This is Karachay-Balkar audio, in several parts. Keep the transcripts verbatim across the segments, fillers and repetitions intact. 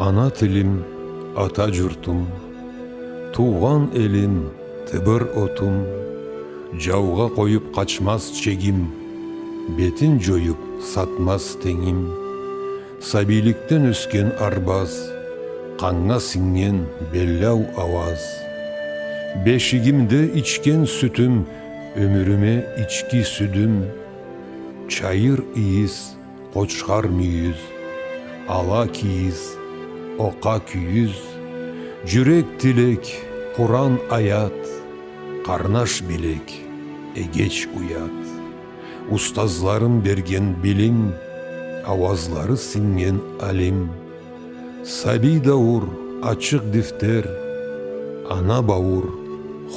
Ана тилим, ата джуртум, туугъан элим, тыбыр отум, джаугъа къоюб къачмаз чегим, бетин джоюб сатмаз тенгим. Сабийликден ёсген арбаз, къаннга сингген белляу ауаз. Бешигимде ичген сютюм, ёмюрюме ички сюдюм. Чайыр ийис, къочхар мюйюз, ала кийиз, окъа кюйюз, джюрек тилек, Къуран аят, къарнаш билек, эгеч уят. Устазларым берген билим, ауазлары сингген алим. Сабий даур, ачыкъ дифтер, ана бауур,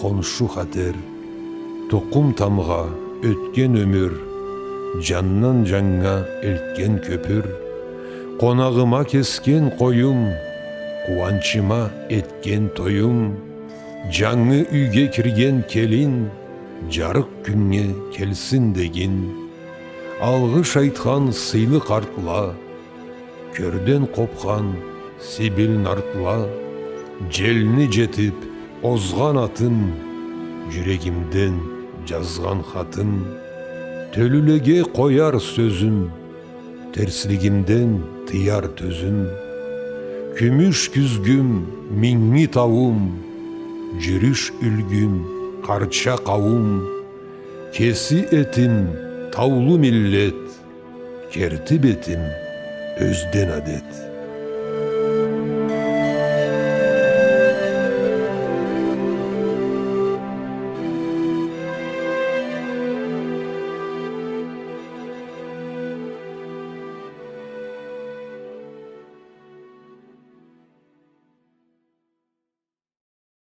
хоншу хатер. Тукъум тамгъа ётген ёмюр, джандан джаннга элтген кёпюр. Къонагъыма кесген къоюм, къууанчыма этген тоюм. Джангы юйге кирген келин, джарыкъ кюннге келсин дегин. Алгъыш айтхан сыйлы къартла, кёрден къобхан сибил нартла, джелни джетиб озгъан атым, джюрегимден джазгъан хатым. Тёлюлеге къояр сёзюм, терслигимден тыяр тёзюм. Кюмюш кюзгюм, минги тауум, джюрюш юлгюм, къарча къауум. Кеси этим таулу миллет, керти бетим ёзден адет.